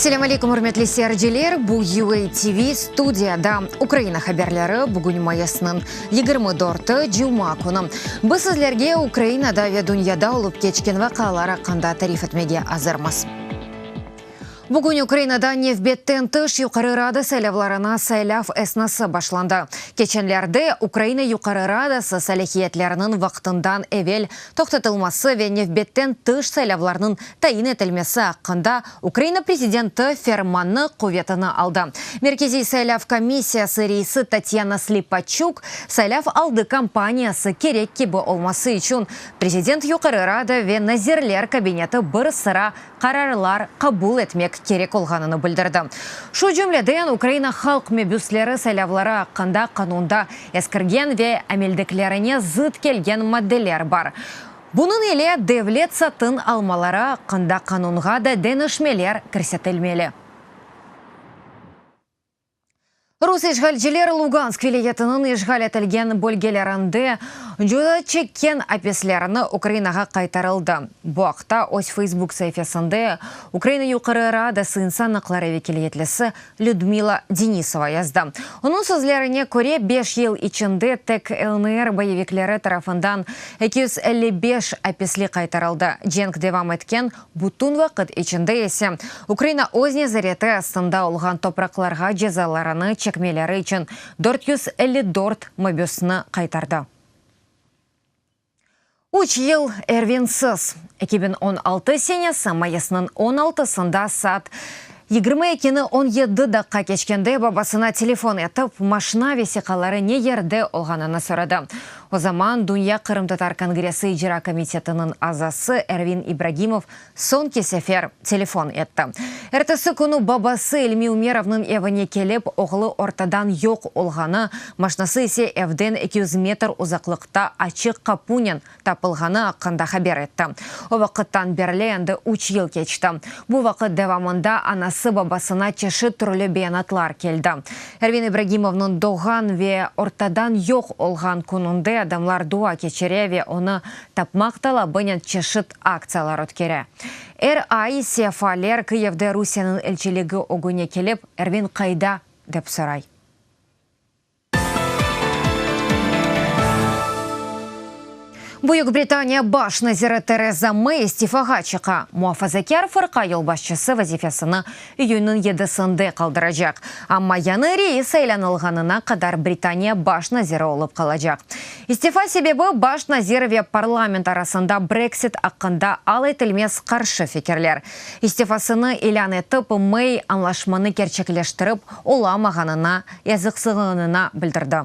Selâm aleyküm, ürmetli seyirciler! Bu UA TV studiyada Ukraina haberleri, bugün mayısnıñ 24-i, cuma künü. Biz sizlerge Ukrainada ve dünyada olıp keçken vaqialar aqqında tarif etmege azırmız. Bugün Ukrainada nevbetten tış Yuqarı Rada saylavlarına saylav esnası başlandı. Keçenlerde Ukraina Yuqarı Radası salâhiyetleriniñ vaqtından evel toqtatılması ve nevbetten tış saylavlarnıñ tayin etilmesi aqqında Ukraina prezidenti fermanı quvetini aldı. Merkeziy saylav komissiyası reisi Tatyana Slepaçuk, saylav aldı kampaniyası kerek kibi olması içün prezident Yuqarı Rada ve Nazirler Kabineti bir sıra qararlar qabul etmek kerek olğanını bildirdi. Şu cümleden, Ukraina halq mebüsleri saylavları aqqında qanunda eskirgen ve ameldeklerine zıt kelgen maddeler bar. Bunıñ ile devlet satın almaları aqqında qanunğa da deñişmeler kirsetilmeli. Rus işğalciler Lugansk vilâyetiniñ işğal etilgen bölgelerinde ceza çekken apislerini Ukrainağa qaytarıldı. Bu aqta öz Facebook saifesinde Ukraina Yuqarı Radası insan aqları vekiliyetlisi Lüdmila Denisova yazdı. Onıñ sözlerine köre, beş yıl içinde tek LNR boyevikleri tarafından 255 apisli qaytarıldı, cenk devam etken Bütün vaqıt içinde ise Ukraina öz nezareti astında olğan topraqlarğa cezalarını çekmeleri içün 454 mabüsni qaytardı. Üç yıl Ervinsiz. 2016 senesi mayısnıñ on altısında saat Yigirmi ekini on yedi daqqa keçkende babasına telefon etip, maşna vesiqaları ne yerde olğanını soradı. O zaman Dünya qırımtatar kongressi icra komitetiniñ azası Ervin İbragimov soñki sefer telefon etti. Ertesi künü babası İlmi Ümerovnıñ evine kelip, oğlu ortadan yoq olğanı, maşnası ise evden 200 metr uzaqlıqta açıq qapunen tapılğanı aqqında haber etti. O vaqıttan berli endi üç yıl keçti. Bu vaqıt devamında anası-babasına çeşit türlü beyanatlar keldi. Ervin İbragimovnıñ doğğan ve ortadan yoq olğan kününde adamlar dua keçire ve onı tapmaq talabınen çeşit aktsiyalar ötkere. Er ay ise faaller Kıyivde Rusiyeniñ elçiligi ögüne kelip, Ervin qayda? dep soray. Büyük Britaniya baş naziri Tereza Mey istifağa çıqa. Muafazakâr fırqa yolbaşçısı vazifesini iyünniñ yedisinde qaldıracaq. Amma yañı reis saylanılğanına qadar Britaniya baş naziri olıp qalacaq. İstifa sebebi, baş nazir ve parlament arasında Brexit aqqında al etilmez qarşı fikirler. İstifasını ilân etip, Mey añlaşmanı kerçekleştirip olamağanına yazıqsığanını bildirdi.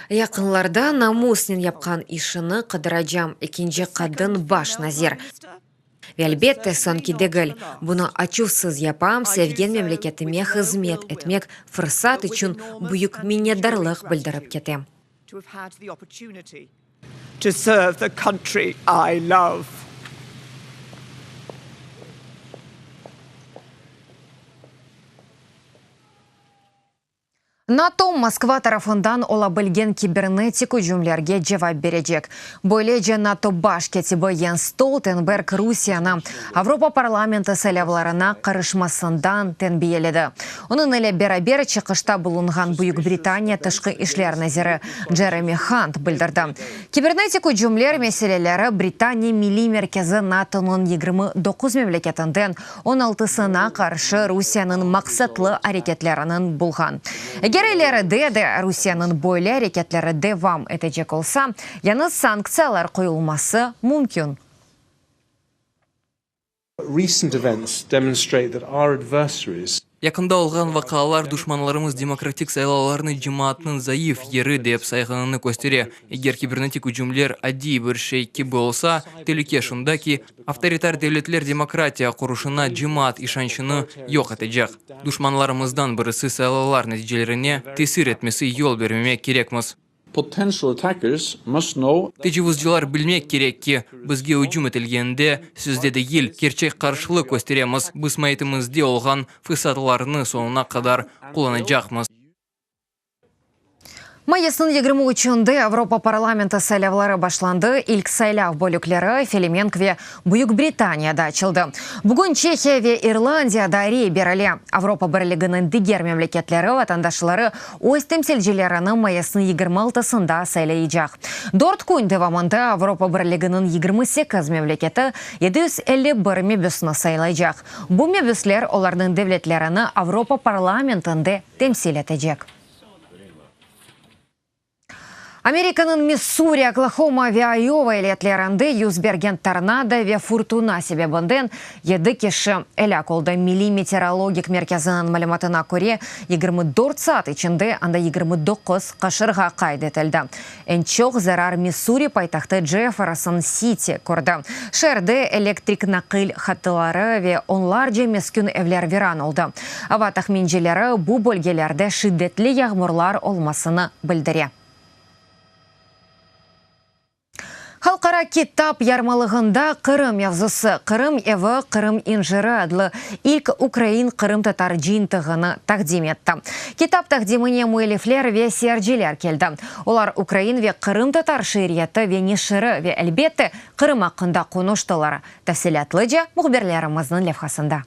Yaqınlarda namusnen yapqan işini qıdıracam ekinci qadın baş nazir. Ve, elbette, soñki degil. Bunı açuvsız yapam, sevgen memleketime hızmet etmek fırsat içün büyük minnetdarlıq bildirip ketem. To serve the country I love. NATO, Moskva tarafından ola bilgen kibernetik ücümlerge cevap berecek. Böylece, NATO baş kâtibi Jens Stoltenberg Rusiyeni Avropa parlamenti saylavlarına qarışmasından tenbiyeledi. Onıñ ile beraber çıqışta bulunğan Büyük Britaniya tışqı işler naziri Jeremy Hunt bildirdi. Kibernetik ücümler meseleleri Britaniya milliy merkezi NATOnıñ 29 memleketinden on altısına qarşı Rusiyeniñ maqsatlı areketleriniñ bulğan. Eger ileride de Rusiyeniñ böyle areketleri devam etecek olsa, yañı sanktsiyalar qoyulması mümkün. Recent events demonstrate that our adversaries. Yaqında olğan vaqialar duşmanlarımız demokratik saylavlarnı cemaatnıñ zayıf yeri dep sayğanını köstere. Eger kibernetik ücümler adiy bir şey kibi olsa, telüke şunda ki, avtoritar devletler demokratiya quruşına cemaat işançını yoq etecek. Duşmanlarımızdan birisi saylavlar neticelerine tesir etmesi yol bermemek kerekmiz. Potential attackers must know. Tecavuzcılar bilmek kerek ki, bizge ücüm etilgende, sözde degil, kerçek qarşılıq kösteremiz, biz maitimizde olğan fırsatlarnı soñuna qadar qullanacaqmız. Mayısnıñ 23-nde Avropa parlamenti saylavları başlandı. İlk saylav bölükleri Felemenk ve Büyük Britaniyada açıldı. Bugün Çehiya ve İrlandiyada rey berile. Avropa Birliginiñ diger memleketleri vatandaşları öz temsilcilerini mayısnıñ 26-sında saylaycaq. Dört kün devamında Avropa Birliginiñ 28 memleketi 751 mebüsni saylaycaq. Bu mebüsler olarnıñ devletlerini Avropa parlamentinde temsil etecek. Amerikanıñ Missuri, Oklahoma ve Ayova eyaletlerinde yüz bergen tornado ve furtuna sebebinden yedi kişi elâk oldı. Milliy meteorologik merkeziniñ malümatına köre, 24 saat içinde anda 29 qaşırğa qayd etildi. Eñ çoq zarar Missuri paytahtı Jefferson Siti kördi. Şeerde elektrik naqil hattıları ve onlarca meskün evler viran oldı. Ava tahmincileri bu bölgelerde şiddetli yağmurlar olmasını bildire. Halqara kitap yarmalığında Qırım mevzusı, Qırım evi, Qırım inciri adlı ilk ukrain-qırımtatar cıyıntığını taqdim etti. Kitap taqdimine müellifler ve seyirciler keldi. Olar ukrain ve qırımtatar şiiriyeti ve neşiri ve, elbette, Qırım aqqında qonuştılar. Tafsilâtlıca mühbirlerimizniñ levhasında.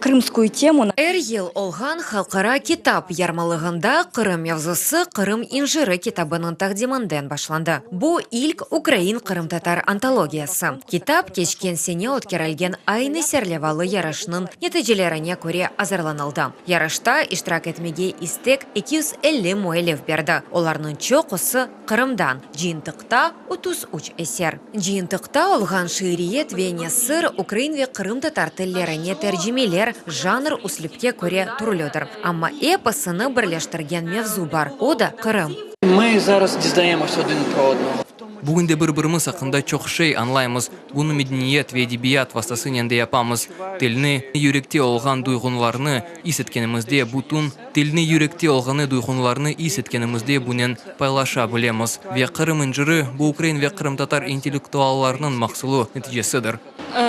Krımskuyu temu. Er yıl olğan Halqara kitap yarmalığında Qırım mevzusı Qırım inciri kitabınıñ taqdiminden başlandı. Bu ilk ukrain-qırımtatar antologiyası. Kitap keçken sene ötkerilgen aynı serlevalı yarışnıñ neticelerine köre azırlanıldı. Yarışta iştirak etmege istek 250 müellif berdi, olarnıñ çoqusı, Qırımdan. Cıyıntıqta 33 eser. Cıyıntıqta olğan şiiriyet ve nesir, ukrain ve qırımtatar tillerine tercimeler janr-üslüpke köre türlüdir. Amma episini birleştirgen mevzu bar, o da, Qırım. Mı zaraz diznayemos odın pro odnogo. Bugün de bir-birimiz aqqında çoq şey añlaymız, bunı medeniyet ve edebiyat vastasınen de yapamız. Tilni, yürekte olğan duyğunlarnı is etkenimizde bütün Tilni, yürekte olğanı duyğunlarnı is etkenimizde bunen paylaşa bilemiz. Ve Qırım inciri, bu ukrain ve qırımtatar intellektuallarnıñ mahsulı, neticesidir.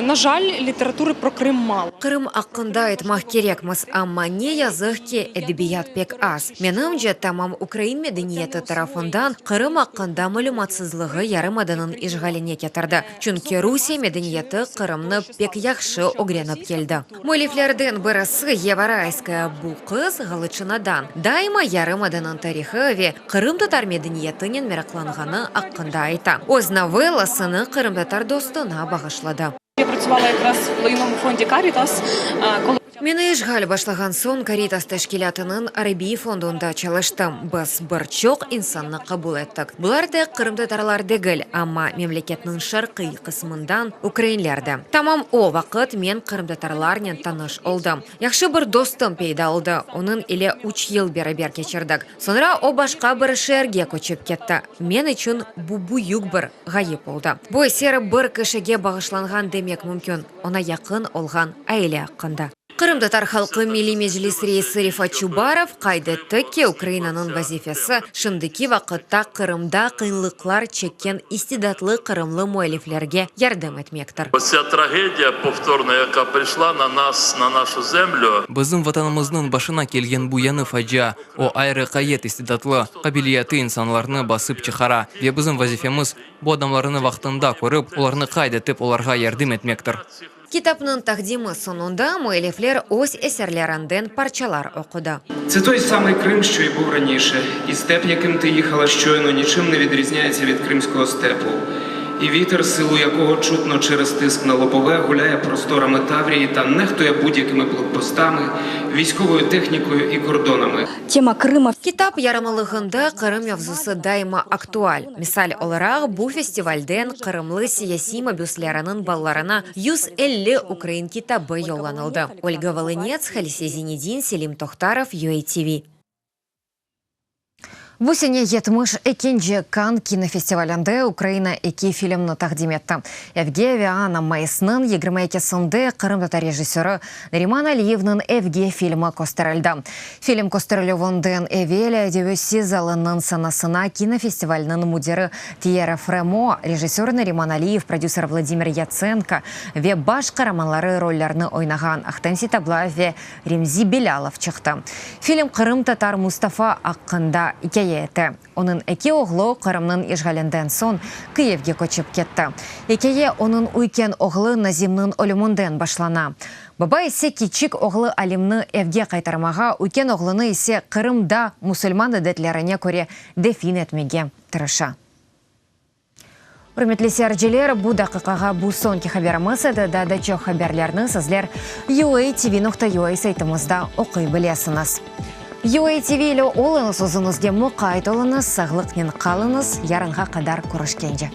Na jal, literatury pro Krım malo. Qırım aqqında aytmaq kerekmiz, amma ne yazıq ki, edebiyat pek az. Menimce, tamam ukrain medeniyeti tarafından Qırım aqqında malümatsızlığı yarımadanıñ işğaline ketirdi, çünki Rusiye medeniyeti Qırımnı pek yahşı ögrenip keldi. Müelliflerden birisi Yeva Rayskaya, bu qız Ğalıçınadan, daima yarımadanıñ tarihı ve qırımtatar medeniyetinen meraqlanğanı aqqında ayta. Öz novellasını qırımtatar dostuna bağışladı. Meni işğal başlağan soñ Karitas teşkilâtınıñ arbiy fondunda çalıştım. Biz bir çoq insannı qabul ettik. Bular tek qırımtatarlar degil, amma memleketniñ şarqiy qısmından ukrainler de. Tamam o vaqıt men qırımtatarlarnen tanış oldım. Yahşı bir dostum peyda oldı, onıñ ile üç yıl beraber keçirdik. Soñra o başqa bir şeerge köçip ketti. Men içün bu büyük bir ğayıp oldı. Bu eser bir kişige bağışlanğan demek mümkün, oña yaqın olğan aile aqqında. Qırımtatar halqı Milliy Meclis reisi Refat Çubarov qayd etti ki, Ukrainanıñ vazifesi, şimdiki vaqıtta Qırımda qıyınlıqlar çekken istidatlı qırımlı müelliflerge yardım etmektir. Otsâ tragediya povtorna, yaka prişla na nas, na naşu zemlü. Bizim Vatanımıznıñ başına kelgen bu yañı facia, o ayrı ğayet istidatlı, qabiliyetli insanlarnı basıp çıqara ve bizim vazifemiz, bu adamlarnı vaqtında körip, olarnı qayd etip, olarğa yardım etmektir. Kitapnıñ taqdimi soñunda müellifler öz eserlerinden parçalar oqudı. Tse toy samıy Krım, şço y buv ranişe, i step, yakım tı yıhala şçoyno, niçım ne vidriznâyetsâ vid krımskogo stepu. I viter, sılu yakogo çutno çerez tısk na lobove, ğulâye prostoramı Tavriyi ta nehtuye budyakimi blokpostamı, viyskovoyu tehnikoyu i kordonamı. Tema Krıma. Kitap yarmalığında Qırım mevzusı daima aktual. Misal olaraq, bu festivalden qırımlı siyasiy mabüsleriniñ balalarına 150 ukrain kitabı yollanıldı. Olga Volınets, Halise Zinedin, Selim Tohtarov, UATV. Bu sene yetmiş ekinci Kann kinofestivalinde Ukraina eki filmni taqdim etti. Evge ve Ana mayısnıñ 22-sinde qırımtatar rejissörı Nariman Aliyevniñ Evge filmi kösterildi. Film kösterilüvinden evel Devüssi zalınıñ sanasına kinofestivalniñ müdiri Tyerri Fremo, rejissör Nariman Aliyev, prodüser Vladimir Yatsenko ve baş qaramanları rollerini oynağan Ahtem Seitablayev ve Remzi Bilâlov çıqtı. Film qırımtatar Mustafa aqqında ikâye ete. Onıñ eki oğlu Qırımnıñ işğalinden soñ Kıyivge köçip ketti. İkâye onıñ üyken oğlu Nazimniñ ölüminden başlana. Baba ise kiçik oğlu Alimni evge qaytarmağa, üyken oğlunı ise Qırımda musulman adetlerine köre defin etmege tırışa. Ürmetli seyirciler, bu daqiqağa bu soñki haberimiz edi. Daa da çoq haberlerni sizler uatv.ua saytımızda oquy bilesiñiz. UATV ile oluñız, özüñizge muqayt oluñız, sağlıqnen qalıñız, yarınğa qadar körüşkence.